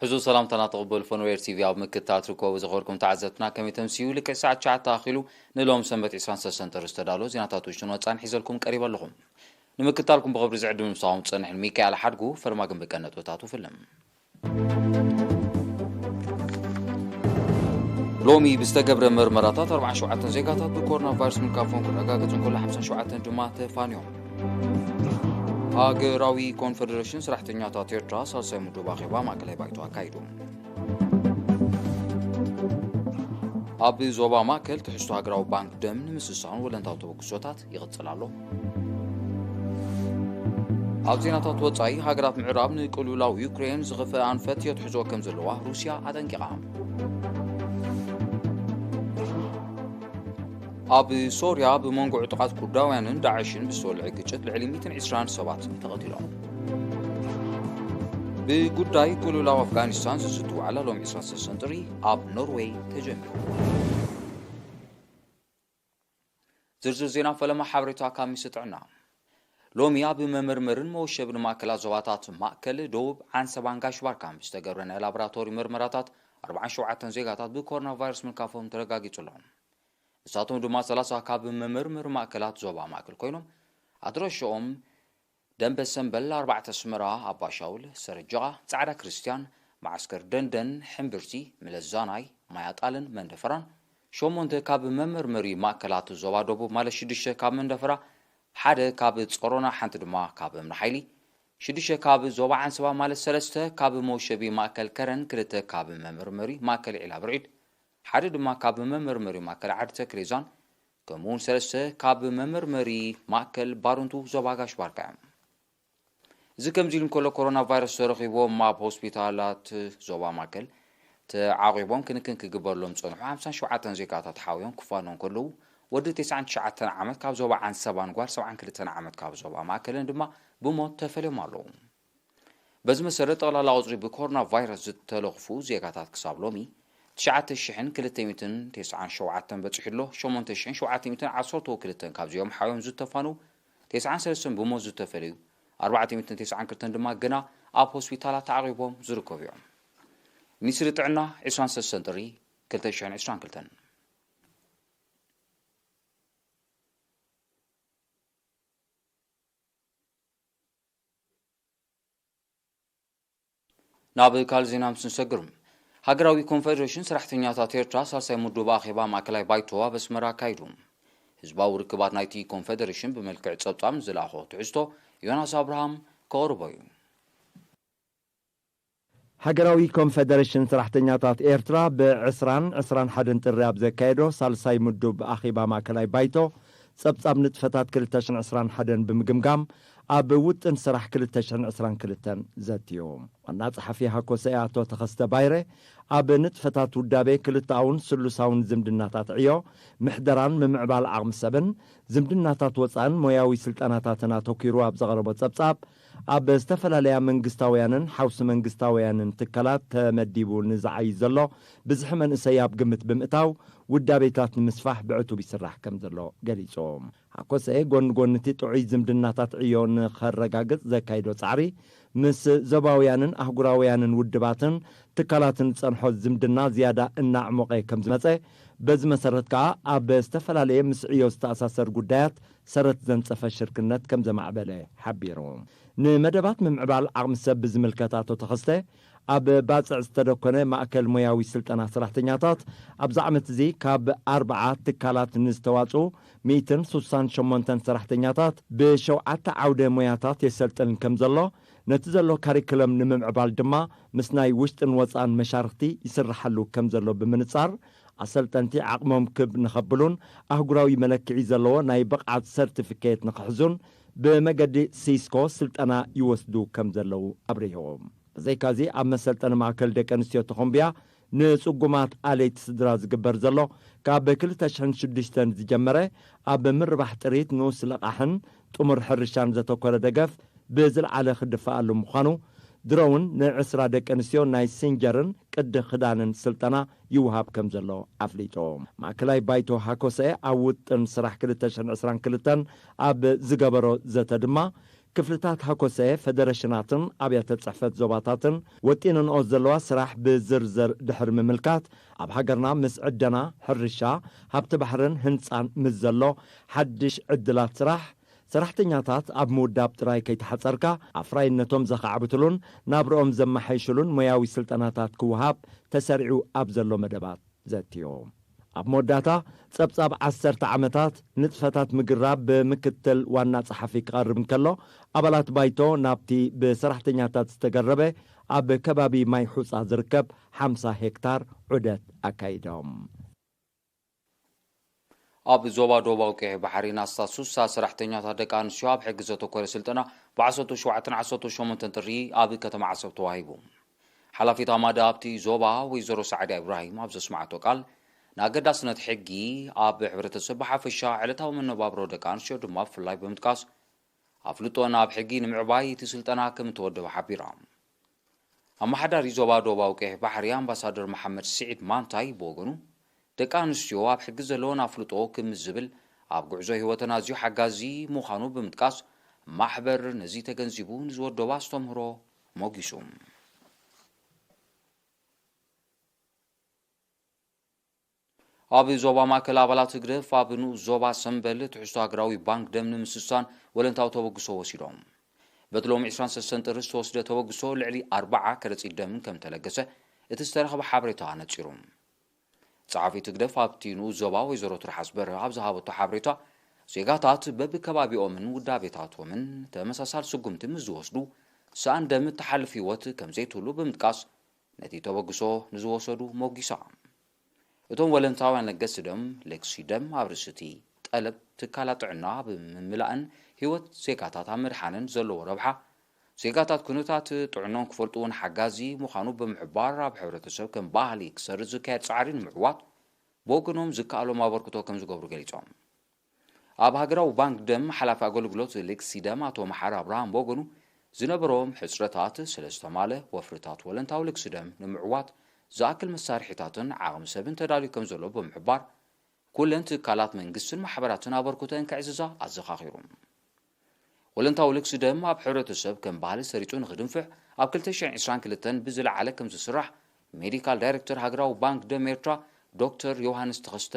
ሕዙ ሰላምታና ተቐበሉ ፈንዌር ቲቪ ኣብ ምክትታል ትርከቡ ዝኸበርኩም ተዓዘብትና ከመይ ተምስዩ? ልክዕ ሰዓት ትሽዓተ ኣኺሉ ንሎም ሰንበት ዕስራን ሰለስተን ጥሪ ዝተዳለወ ዜናታት ውሽጥን ወጻን ሒዘልኩም ቀሪበ ኣለኹም። ንምክትታልኩም ብኽብሪ ዝዕድም ምሳኹም ዝጸንሕን ሚካኤል ሓድጉ ፈለማ ግን ብቀን ነጥብታቱ ፍልም። ሎሚ ብዝተገብረ መርመራታት ኣርባዓን ሸውዓተን ዜጋታት ብኮሮና ቫይረስ ምልካፎም ክረጋገጽ እንከሎ ሓምሳን ሸውዓተን ድማ ተፋንዮም። ሃገራዊ ኮንፈደሬሽን ሰራሕተኛታት ኤርትራ ሳልሳይ ምዱብ ኣኼባ ማእከላይ ባይቶ ኣካይዱ። ኣብ ዞባ ማእከል ትሕዝቶ ሃገራዊ ባንክ ደም ንምስሳን ወለንታዊ ተበግሶታት ይቕጽል ኣሎ። ኣብ ዜናታት ወጻኢ፣ ሃገራት ምዕራብ ንቅልውላው ዩክሬን ዝኸፍአ ኣንፈት የትሕዞ ከም ዘለዋ ሩስያ ኣጠንቂቓ። ኣብ ሶርያ ብመንጎ ዕጡቓት ኩርዳውያንን ዳዕሽን ብዝተወልዐ ግጭት ልዕሊ ሚእትን ዕስራን ሰባት ተቐቲሎም። ብጉዳይ ቅልውላው ኣፍጋኒስታን ዝዝቲ ዋዕላ ሎሚ ዕስራን ሰለስተን ጥሪ ኣብ ኖርዌይ ተጀሚሩ። ዝርዝር ዜና ፈለማ ሓበሬታ ካብ ሚኒስትሪ ጥዕና። ሎሚ ኣብ መመርመርን መወሸብን ማእከላት ዞባታት ማእከል፣ ደቡብ፣ ዓንሰባን ጋሽ ባርካን ብዝተገብረ ናይ ላቦራቶሪ መርመራታት ኣርባዓን ሸውዓተን ዜጋታት ብኮሮና ቫይረስ ምልካፎም ተረጋጊጹ ኣሎ። ንሳቶም ድማ ሰላሳ ካብ መመርመሪ ማእከላት ዞባ ማእከል ኮይኖም ኣድረሽኦም ደንበ ሰምበል ኣርባዕተ፣ ኣስመራ፣ ኣባሻውል፣ ሰረጀቓ፣ ጻዕዳ ክርስትያን፣ መዓስከር ደንደን፣ ሕምብርቲ፣ ምለዛናይ፣ ማያጣልን መንደፈራን፣ ሸሞንተ ካብ መመርመሪ ማእከላት ዞባ ደቡብ ማለት ሽዱሽተ ካብ መንደፈራ፣ ሓደ ካብ ጸሮና፣ ሓንቲ ድማ ካብ እምኒ ሓይሊ፣ ሽዱሽተ ካብ ዞባ ዓንሰባ ማለት ሰለስተ ካብ መውሸቢ ማእከል ከረን፣ ክልተ ካብ መመርመሪ ማእከል ዒላ ብርዒድ፣ ሓደ ድማ ካብ መመርመሪ ማእከል ዓዲ ተክሌዛን፣ ከምኡውን ሰለስተ ካብ መመርመሪ ማእከል ባርንቱ ዞባ ጋሽ ባርካ እዮም። እዚ ከምዚ ኢሉ እንከሎ፣ ኮሮና ቫይረስ ተረኺቦም ኣብ ሆስፒታላት ዞባ ማእከል ተዓቒቦም ክንክን ክግበረሎም ዝጸንሑ ሓምሳን ሸውዓተን ዜጋታት ሓውዮም ክፋኖ እንከለዉ፣ ወዲ ተስዓን ትሽዓተን ዓመት ካብ ዞባ ዓንሰባን ጓል ሰብዓን ክልተን ዓመት ካብ ዞባ ማእከልን ድማ ብሞት ተፈልዮም ኣለዉ። በዚ መሰረት፣ ጠቕላላ ቁጽሪ ብኮሮና ቫይረስ ዝተለኽፉ ዜጋታት ክሳብ ሎሚ ትሽዓተ ሽሕን ክልተ ሚእትን ተስዓን ሸውዓተን በጺሑ ኣሎ። ሸሞንተ ሽሕን ሸውዓተ ሚእትን ዓሰርተ ክልተን ካብዚኦም ሓውዮም ዝተፋነዉ፣ ተስዓን ሰለስተን ብሞት ዝተፈለዩ፣ ኣርባዕተ ሚእትን ተስዓን ክልተን ድማ ገና ኣብ ሆስፒታላት ተዓቒቦም ዝርከቡ እዮም። ሚኒስትሪ ጥዕና፣ ዕስራን ሰለስተን ጥሪ ክልተ ሽሕን ዕስራን ክልተን። ናብ ካልእ ዜና ምስ ንሰግር፣ ሃገራዊ ኮንፈደሬሽን ሰራሕተኛታት ኤርትራ ሳልሳይ ምዱብ ኣኼባ ማእከላይ ባይቶ ኣብ ኣስመራ ኣካይዱ። ህዝባዊ ርክባት ናይቲ ኮንፈደሬሽን ብመልክዕ ጸብጻብ ንዝለኣኾ ትሕዝቶ ዮናስ ኣብርሃም ከቕርቦ እዩ። ሃገራዊ ኮንፈደሬሽን ሰራሕተኛታት ኤርትራ ብዕስራን ዕስራን ሓደን ጥሪ ኣብ ዘካየዶ ሳልሳይ ምዱብ ኣኼባ ማእከላይ ባይቶ፣ ጸብጻብ ንጥፈታት ክልተ ሽሕን ዕስራን ሓደን ብምግምጋም፣ ኣብ ውጥን ስራሕ ክልተ ሽሕን ዕስራን ክልተን ዘትዩ። ዋና ጸሓፊ ሃኮሰኤ ኣቶ ተኸስተ ባይረ፣ ኣብ ንጥፈታት ውዳቤ ክልተኣውን ስሉሳውን ዝምድናታት ዕዮ፣ ምሕደራን ምምዕባል ዓቕሚ ሰብን፣ ዝምድናታት ወጻእን ሞያዊ ስልጠናታትን ኣተኲሩ ኣብ ዘቕረቦ ጸብጻብ፣ ኣብ ዝተፈላለያ መንግስታውያንን ሓውሲ መንግስታውያንን ትካላት ተመዲቡ ንዝዓይ ዘሎ ብዝሒ መንእሰይ ኣብ ግምት ብምእታው፣ ውዳቤታት ንምስፋሕ ብዕቱብ ይስራሕ ከም ዘሎ ገሊጹ። ሃኮሰኤ ጎኒ ጎኒ እቲ ጥዑይ ዝምድናታት ዕዮ ንኸረጋግጽ ዘካይዶ ጻዕሪ፣ ምስ ዞባውያንን ኣህጉራውያንን ውድባትን ትካላትን ዝጸንሖ ዝምድና ዝያዳ እናዕሞቐ ከም ዝመጸ፣ በዚ መሰረት ከኣ ኣብ ዝተፈላለየ ምስ ዕዮ ዝተኣሳሰር ጉዳያት ሰረት ዘንጸፈ ሽርክነት ከም ዘማዕበለ ሓቢሩ። ንመደባት ምምዕባል ዓቕሚ ሰብ ብዝምልከት ኣቶ ተኸስተ፣ ኣብ ባጽዕ ዝተደኮነ ማእከል ሞያዊ ስልጠና ሰራሕተኛታት፣ ኣብዚ ዓመት እዚ ካብ ኣርብዓ ትካላት ንዝተዋጽኡ ሚእትን ሱሳን ሸሞንተን ሰራሕተኛታት ብሸውዓተ ዓውደ ሞያታት የሰልጥን ከም ዘሎ፣ ነቲ ዘሎ ካሪክለም ንምምዕባል ድማ ምስ ናይ ውሽጥን ወጻእን መሻርኽቲ ይስርሓሉ ከም ዘሎ ብምንጻር፣ ኣሰልጠንቲ ዓቕሞም ክብ ንኸብሉን ኣህጉራዊ መለክዒ ዘለዎ ናይ ብቕዓት ሰርቲፊኬት ንኽሕዙን ብመገዲ ሲስኮ ስልጠና ይወስዱ ከም ዘለዉ ኣብሪሁ። ብዘይካዚ ኣብ መሰልጠኒ ማእከል ደቂ ኣንስትዮ ተኾምብያ ንጽጉማት ኣለይቲ ስድራ ዝግበር ዘሎ ካብ ክልተ ሽሕን ሽዱሽተን ዝጀመረ ኣብ ምርባሕ ጥሪት ንኡስ ልቓሕን ጥሙር ሕርሻን ዘተኮረ ደገፍ ብዝለዓለ ክድፈኣሉ ምዃኑ፣ ድሮ እውን ንዕስራ ደቂ ኣንስትዮ ናይ ሲንጀርን ቅዲ ክዳንን ስልጠና ይወሃብ ከም ዘሎ ኣፍሊጡ። ማእከላይ ባይቶ ሃኮሰ ኣብ ውጥን ስራሕ ክልተ ሽሕን ዕስራን ክልተን ኣብ ዝገበሮ ዘተ ድማ፣ ክፍልታት ሃኮሰ፣ ፈደረሽናትን ኣብያተ ጽሕፈት ዞባታትን ወጢነንኦ ዘለዋ ስራሕ ብዝርዝር ድሕሪ ምምልካት፣ ኣብ ሃገርና ምስ ዕደና፣ ሕርሻ፣ ሃብቲ ባሕርን ህንጻን ምስ ዘሎ ሓድሽ ዕድላት ስራሕ፣ ሰራሕተኛታት ኣብ ምውዳብ ጥራይ ከይተሓጸርካ፣ ኣፍራይነቶም ዘኻዕብትሉን ናብርኦም ዘመሓይሽሉን ሞያዊ ስልጠናታት ክወሃብ ተሰሪዑ ኣብ ዘሎ መደባት ዘትዮ። ኣብ መወዳእታ፣ ጸብጻብ ዓሰርተ ዓመታት ንጥፈታት ምግራብ ብምክትል ዋና ጸሓፊ ክቐርብ እንከሎ፣ ኣባላት ባይቶ ናብቲ ብሰራሕተኛታት ዝተገረበ ኣብ ከባቢ ማይ ሑጻ ዝርከብ ሓምሳ ሄክታር ዑደት ኣካይዶም። ኣብ ዞባ ዶባዊ ቀይሕ ባሕሪ ንኣስታት ሱሳ ሰራሕተኛታት ደቂ ኣንስትዮ ኣብ ሕጊ ዘተኮረ ስልጠና ብ ዓሰርተ ሸውዓተን ዓሰርተ ሸሞንተን ጥሪ ኣብ ከተማ ዓሰብ ተዋሂቡ። ሓላፊት ኣማዳ ኣብቲ ዞባ ወይዘሮ ሳዕዳ ኢብራሂም ኣብ ዘስማዓቶ ቃል፣ ንኣገዳስነት ሕጊ ኣብ ሕብረተሰብ ብሓፈሻ ዕለታዊ መነባብሮ ደቂ ኣንስትዮ ድማ ብፍላይ ብምጥቃስ፣ ኣፍልጦ ናብ ሕጊ ንምዕባይ እቲ ስልጠና ከም እተወደበ ሓቢራ። ኣመሓዳሪ ዞባ ዶባዊ ቀይሕ ባሕሪ ኣምባሳደር መሓመድ ስዒድ ማንታይ ብወገኑ፣ ደቂ ኣንስትዮ ኣብ ሕጊ ዘለወን ኣፍልጦ ክምዝብል ኣብ ጉዕዞ ህይወተን ኣዝዩ ሓጋዚ ምዃኑ ብምጥቃስ፣ ማሕበር ነዚ ተገንዚቡ ንዝወደቦ ኣስተምህሮ ሞጊሱ። ኣብ ዞባ ማእከል ኣባላት ህግደፍ ኣብ ንኡስ ዞባ ሰምበል ትሕዝቶ ሃገራዊ ባንክ ደም ንምስሳን ወለንታዊ ተበግሶ ወሲዶም። በቲ ሎሚ ዕስራን ሰለስተን ጥሪ ዝተወስደ ተበግሶ ልዕሊ ኣርብዓ ከረጺት ደም ከም ተለገሰ እቲ ዝተረኸበ ሓበሬታ ነጺሩ። ጸሓፊት ህግደፍ ኣብቲ ንኡስ ዞባ ወይዘሮ ትርሓስ በርሀ ኣብ ዝሃበቶ ሓበሬታ፣ ዜጋታት በብከባቢኦምን ውዳቤታቶምን ተመሳሳሊ ስጉምቲ ምስ ዝወስዱ፣ ሰኣን ደም እትሓልፍ ህይወት ከም ዘይትህሉ ብምጥቃስ፣ ነቲ ተበግሶ ንዝወሰዱ ሞጊሳ። እቶም ወለንታውያን ለገስቲ ደም፣ ለግሲ ደም ኣብ ርእሲ እቲ ጠለብ ትካላት ጥዕና ኣብ ምምላእን ህይወት ዜጋታት ኣብ ምድሓንን ዘለዎ ረብሓ፣ ዜጋታት ኩነታት ጥዕኖም ክፈልጡ እውን ሓጋዚ ምዃኑ ብምሕባር፣ ኣብ ሕብረተሰብ ከም ባህሊ ክሰርጽ ዝካየድ ጻዕሪ ንምዕዋት ብወገኖም ዝከኣሎም ኣበርክቶ ከም ዝገብሩ ገሊጾም። ኣብ ሃገራዊ ባንክ ደም ሓላፊ ኣገልግሎት ልግሲ ደም ኣቶ መሓሪ ኣብርሃም ብወገኑ፣ ዝነበሮም ሕጽረታት ስለ ዝተማለ፣ ወፍርታት ወለንታዊ ልግሲ ደም ንምዕዋት ዝኣክል መሳርሒታትን ዓቕሚ ሰብን ተዳልዩ ከም ዘሎ ብምሕባር፣ ኩለን ትካላት መንግስትን ማሕበራትን ኣበርክቶአን ከዕዝዛ ኣዘኻኺሩ። ወለንታዊ ልግሲ ደም ኣብ ሕብረተሰብ ከም ባህሊ ሰሪጹ ንኽድንፍዕ፣ ኣብ ክልተ ሽሕን ዕስራን ክልተን ብዝለዓለ ከም ዝስራሕ ሜዲካል ዳይሬክተር ሃገራዊ ባንክ ደም ኤርትራ ዶክተር ዮሃንስ ተኸስተ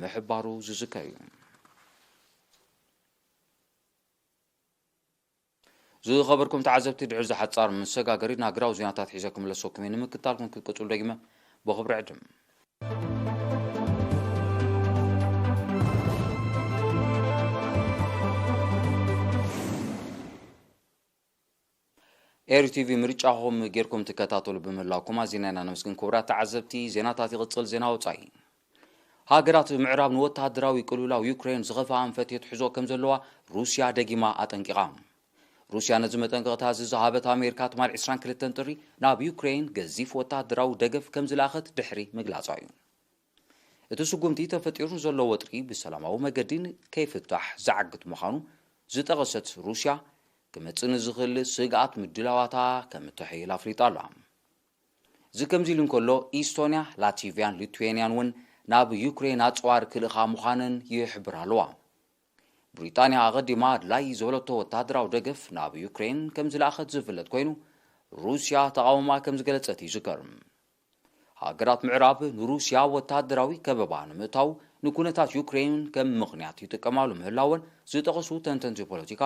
ምሕባሩ ዝዝከር እዩ። ዝኸበርኩም ተዓዘብቲ፣ ድሕሪ እዚ ሓጻር መሰጋገሪ ንሃገራዊ ዜናታት ሒዘ ክምለሰኩም እየ። ንምክትታልኩም ክትቅጽሉ ደጊመ ብኽብሪ ዕድም። ኤሪ ቲቪ ምርጫኹም ጌርኩም ትከታተሉ ብምህላውኩም ኣዚና ኢና ነመስግን። ክቡራት ተዓዘብቲ፣ ዜናታት ይቕጽል። ዜና ወጻኢ። ሃገራት ምዕራብ ንወተሃደራዊ ቅልውላው ዩክሬን ዝኸፍኣ ኣንፈት የትሕዞ ከም ዘለዋ ሩስያ ደጊማ ኣጠንቂቓ። ሩስያ ነዚ መጠንቀቕታ እዚ ዝሃበት ኣሜሪካ ትማሊ ዕስራን ክልተን ጥሪ ናብ ዩክሬን ገዚፍ ወተሃደራዊ ደገፍ ከም ዝለኣኸት ድሕሪ ምግላጻ እዩ። እቲ ስጉምቲ ተፈጢሩ ዘሎ ወጥሪ ብሰላማዊ መገዲ ከይፍታሕ ዝዓግት ምዃኑ ዝጠቐሰት ሩስያ፣ ክመጽእ ንዝኽእል ስግኣት ምድላዋታ ከም እተሐይል ኣፍሊጣ ኣላ። እዚ ከምዚ ኢሉ እንከሎ፣ ኢስቶንያ፣ ላቲቭያን ሊቱዌንያን እውን ናብ ዩክሬን ኣጽዋር ክልእኻ ምዃነን ይሕብራ ኣለዋ። ብሪጣንያ ኣቐዲማ ኣድላይ ዝበለቶ ወተሃደራዊ ደገፍ ናብ ዩክሬን ከም ዝለኣኸት ዝፍለጥ ኮይኑ፣ ሩስያ ተቓውሞኣ ከም ዝገለጸት ይዝከር። ሃገራት ምዕራብ ንሩስያ ወተሃደራዊ ከበባ ንምእታው ንኩነታት ዩክሬን ከም ምኽንያት ይጥቀማሉ ምህላወን ዝጠቐሱ ተንተንቲ ፖለቲካ፣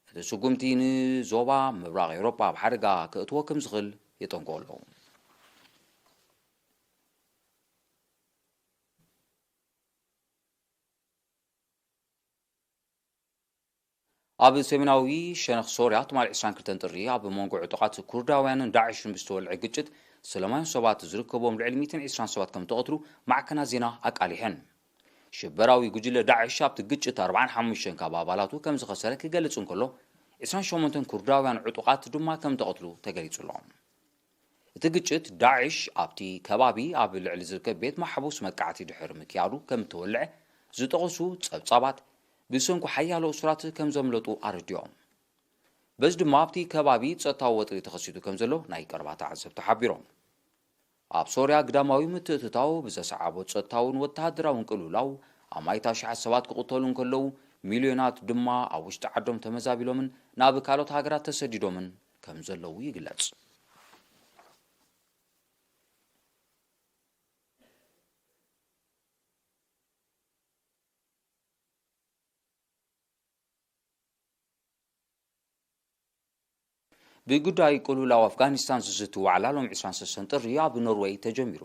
እቲ ስጉምቲ ንዞባ ምብራቕ ኤውሮጳ ኣብ ሓደጋ ከእትዎ ከም ዝኽእል የጠንቅቑ ኣለዉ። ኣብ ሰሜናዊ ሸነኽ ሶርያ ትማሊ ዕስራን ክልተን ጥሪ ኣብ መንጎ ዕጡቓት ኩርዳውያንን ዳዕሽን ብዝተወልዐ ግጭት ሰላማውያን ሰባት ዝርከብዎም ልዕሊ ሚእትን ዕስራን ሰባት ከም ተቐትሉ ማዕከናት ዜና ኣቃሊሐን። ሽበራዊ ጉጅለ ዳዕሽ ኣብቲ ግጭት ኣርብዓን ሓሙሽተን ካብ ኣባላቱ ከም ዝኸሰረ ክገልጽ እንከሎ፣ ዕስራን ሸሞንተን ኩርዳውያን ዕጡቓት ድማ ከም ተቐትሉ ተገሊጹ ኣሎ። እቲ ግጭት ዳዕሽ ኣብቲ ከባቢ ኣብ ልዕሊ ዝርከብ ቤት ማሕቡስ መጥቃዕቲ ድሕሪ ምክያዱ ከም እተወልዐ ዝጠቐሱ ጸብጻባት፣ ብሰንኩ ሓያሎ እሱራት ከም ዘምለጡ ኣረዲኦም። በዚ ድማ ኣብቲ ከባቢ ጸጥታዊ ወጥሪ ተኸሲቱ ከም ዘሎ ናይ ቀረባ ተዓዘብቲ ሓቢሮም። ኣብ ሶርያ ግዳማዊ ምትእትታው ብዘሰዓቦ ጸጥታውን ወተሃደራውን ቅልውላው ኣማኢት ኣሽሓት ሰባት ክቕተሉ እንከለዉ፣ ሚልዮናት ድማ ኣብ ውሽጢ ዓዶም ተመዛቢሎምን ናብ ካልኦት ሃገራት ተሰዲዶምን ከም ዘለዉ ይግለጽ። ብጉዳይ ቅልውላው ኣፍጋኒስታን ዝዝቲ ዋዕላ ሎም ዕስራን ሰለስተን ጥሪ ኣብ ኖርወይ ተጀሚሩ።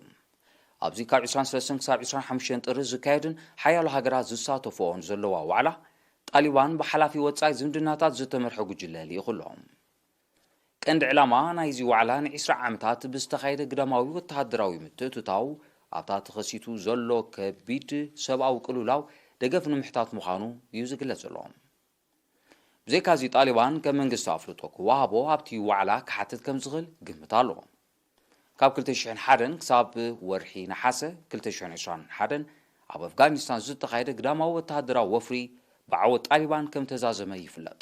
ኣብዚ ካብ ዕስራን ሰለስተን ክሳብ ዕስራን ሓሙሽተን ጥሪ ዝካየድን ሓያሎ ሃገራት ዝሳተፍኦን ዘለዋ ዋዕላ፣ ጣሊባን ብሓላፊ ወጻኢ ዝምድናታት ዝተመርሐ ጉጅለ ልኢኹ ኣሎ። ቀንዲ ዕላማ ናይዚ ዋዕላ ንዒስራ ዓመታት ብዝተኻየደ ግዳማዊ ወተሃደራዊ ምትእትታው፣ ኣብታ ተኸሲቱ ዘሎ ከቢድ ሰብኣዊ ቅልውላው ደገፍ ንምሕታት ምዃኑ እዩ ዝግለጽ ዘሎ። ብዘይካዚ ጣሊባን ከም መንግስቲ ኣፍልጦ ክወሃቦ ኣብቲ ዋዕላ ክሓትት ከም ዝኽእል ግምት ኣሎ። ካብ ክልተ ሽሕን ሓደን ክሳብ ወርሒ ነሓሰ ክልተ ሽሕን ዕስራን ሓደን ኣብ ኣፍጋኒስታን ዝተኻየደ ግዳማዊ ወተሃደራዊ ወፍሪ ብዓወት ጣሊባን ከም ተዛዘመ ይፍለጥ።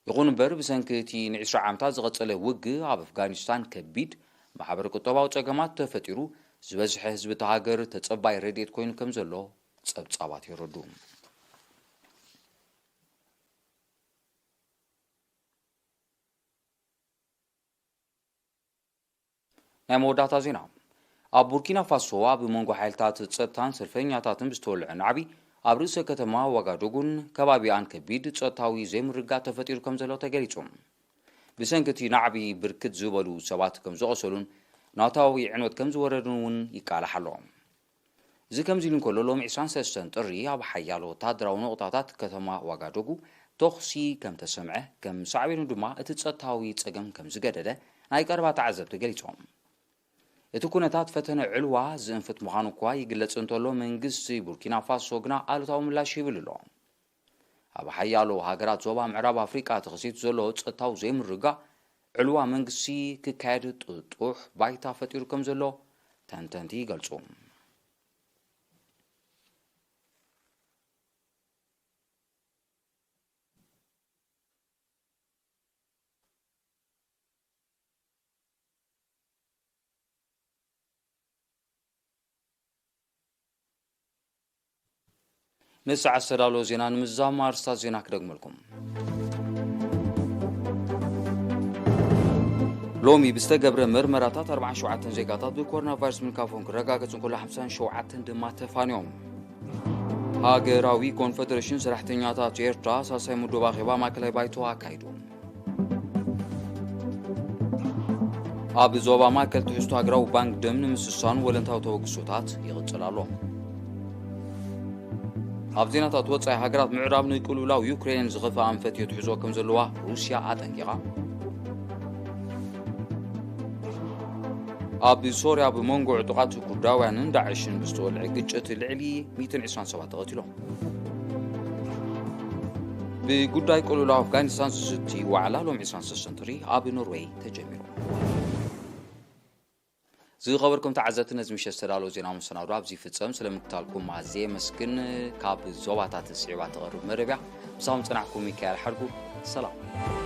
ይኹን እምበር ብሰንኪ እቲ ንዒስራ ዓመታት ዝቐጸለ ውግእ ኣብ ኣፍጋኒስታን ከቢድ ማሕበረ ቁጠባዊ ጸገማት ተፈጢሩ፣ ዝበዝሐ ህዝቢ እታ ሃገር ተጸባይ ረድኤት ኮይኑ ከም ዘሎ ጸብጻባት የረዱ። ናይ መወዳእታ ዜና። ኣብ ቡርኪና ፋሶ ኣብ መንጎ ሓይልታት ጸጥታን ሰልፈኛታትን ብዝተወልዐ ናዕቢ ኣብ ርእሰ ከተማ ዋጋዱጉን ከባቢኣን ከቢድ ጸጥታዊ ዘይምርግጋእ ተፈጢሩ ከም ዘሎ ተገሊጹ። ብሰንኪ እቲ ናዕቢ ብርክት ዝበሉ ሰባት ከም ዝቖሰሉን ናታዊ ዕንወት ከም ዝወረዱን እውን ይቃላሕ ኣሎ። እዚ ከምዚ ኢሉ እንከሎ፣ ሎሚ ዕስራን ሰለስተን ጥሪ ኣብ ሓያሎ ወተሃደራዊ ነቑጣታት ከተማ ዋጋዱጉ ተኹሲ ከም ተሰምዐ፣ ከም ሳዕቤኑ ድማ እቲ ጸጥታዊ ጸገም ከም ዝገደደ ናይ ቀረባ ተዓዘብቲ ገሊጾም። እቲ ኩነታት ፈተነ ዕልዋ ዝእንፍት ምዃኑ እኳ ይግለጽ እንተሎ፣ መንግስቲ ቡርኪና ፋሶ ግና ኣሉታዊ ምላሽ ይብል ኣሎ። ኣብ ሓያሎ ሃገራት ዞባ ምዕራብ ኣፍሪቃ ተኸሲቱ ዘሎ ጸጥታዊ ዘይምርግጋእ፣ ዕልዋ መንግስቲ ክካየድ ጥጡሕ ባይታ ፈጢሩ ከም ዘሎ ተንተንቲ ይገልጹ። ንሰዓት ዝተዳለወ ዜና ንምዝዛም ኣርስታት ዜና ክደግመልኩም። ሎሚ ብዝተገብረ መርመራታት ኣርባዓን ሸውዓተን ዜጋታት ብኮሮና ቫይረስ ምልካፎም ክረጋገጽ እንከሎ፣ ሓምሳን ሸውዓተን ድማ ተፋንዮም። ሃገራዊ ኮንፈደሬሽን ሰራሕተኛታት ኤርትራ ሳልሳይ ምዱብ ኣኼባ ማእከላይ ባይቶ ኣካይዱ። ኣብ ዞባ ማእከል ትሕዝቶ ሃገራዊ ባንክ ደም ንምስሳን ወለንታዊ ተበግሶታት ይቕጽል ኣሎ። ኣብ ዜናታት ወጻኢ፣ ሃገራት ምዕራብ ንቅልውላው ዩክሬን ዝኸፍአ ኣንፈት የትሕዞ ከም ዘለዋ ሩስያ ኣጠንቂቓ። ኣብ ሶርያ ብመንጎ ዕጡቓት ኩርዳውያንን ዳዕሽን ብዝተወልዐ ግጭት ልዕሊ ሚእትን ዕስራን ሰባት ተቐቲሎም። ብጉዳይ ቅልውላው ኣፍጋኒስታን ዝዝቲ ዋዕላ ሎም ዕስራን ሰለስተን ጥሪ ኣብ ኖርወይ ተጀሚሩ። ዝኸበርኩም ተዓዘብቲ፣ ነዚ ምሸት ዝተዳለወ ዜና መሰናዶ ኣብዚ ይፍጸም። ስለ ምክታልኩም ኣዝየ የመስግን። ካብ ዞባታት ስዒባ ትቐርብ መደብያ ምሳኹም ጸናሕኩም ሚካኤል ሓድጉ። ሰላም።